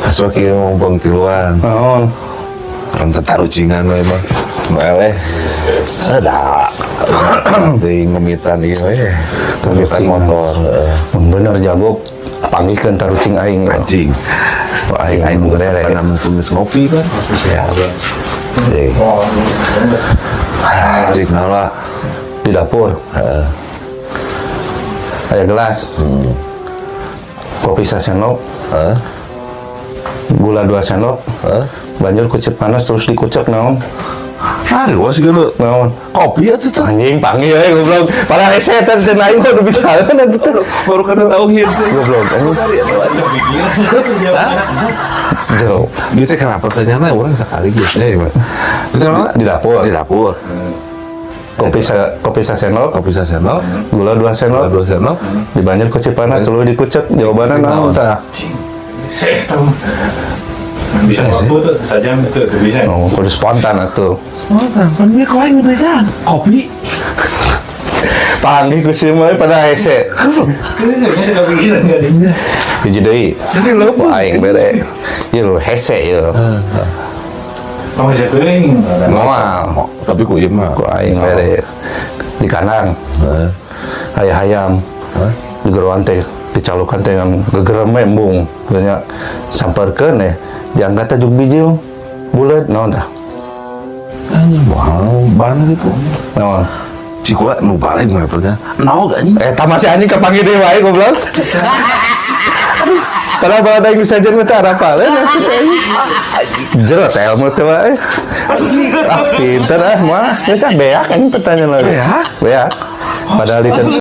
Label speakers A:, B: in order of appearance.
A: Sok ieu ngomong tiluan.
B: Naon?
A: Orang tatarucingan we mah. Nu eleh. Ada. Deui ngemitan ieu we. Ngemitan motor, heeh.
B: Mun bener jago, panggihkeun tarucing aing ya.
A: Anjing.
B: Wah, aing
A: Aing
B: bere.
A: bukan mumpung geus ngopi kan. Ya. Cing. Cing naon?
B: Di dapur.
A: Heeh.
B: Aya gelas. Kopi sasendok,
A: Heeh.
B: gula 2 sendok,
A: Heeh.
B: banjur kucek panas terus dikucek, naon?
A: Ari was geuleuh.
B: Naon?
A: Kopi atuh teh.
B: Anjing, panggih we, goblok. Padahal hese eta teh, aing mah udah bisa kan eta teh.
A: Baru kan tauhid.
B: Goblok. Anjing. Jero.
A: Dia teh kenapa pertanyaannya orang sekali gitu ya, Pak. Itu kenapa?
B: Di dapur.
A: Di dapur.
B: Kopi sasendok,
A: Kopi sasendok,
B: gula 2
A: gula
B: sendok,
A: 2 sendok.
B: Dibanjur kucek panas terus dikucek, jawabannya naon tah?
C: Saya tahu. Bisa
A: Bisa sih.
C: waktu tuh, saja itu bisa.
B: Oh, kudu spontan atuh.
A: Oh, kan dia kau yang udah kopi.
B: Panggih ku si mah pada hese.
C: Kayaknya kepikiran nggak ada.
B: Hiji deui.
A: Jadi leupeung.
B: Wah, aing bere. Ieu lho hese ieu.
C: Kamu bisa teuing.
B: Moal.
A: Tapi ku ieu mah.
B: Ku aing bere. Di kandang
A: Heeh.
B: aya hayam.
A: Hah?
B: Di geroan teh dicalukan teh yang gegerem we embung. Nya samperkeun teh diangkat teh juk bijil buleud, naon tah?
A: Anjing, wow, ban gitu.
B: Naon?
A: Cikula nu balik mah pertanyaan. Naon anjing?
B: Eh, tamasya anjing, kapanggih deui wae, goblok. Padahal balad aing bisa jeung teh arapal. Jero teh ilmu teh wae. Ah, pinter ah mah. Geus ah, beak anjing pertanyaan lagi.
A: Beak?
B: Beak. Padahal di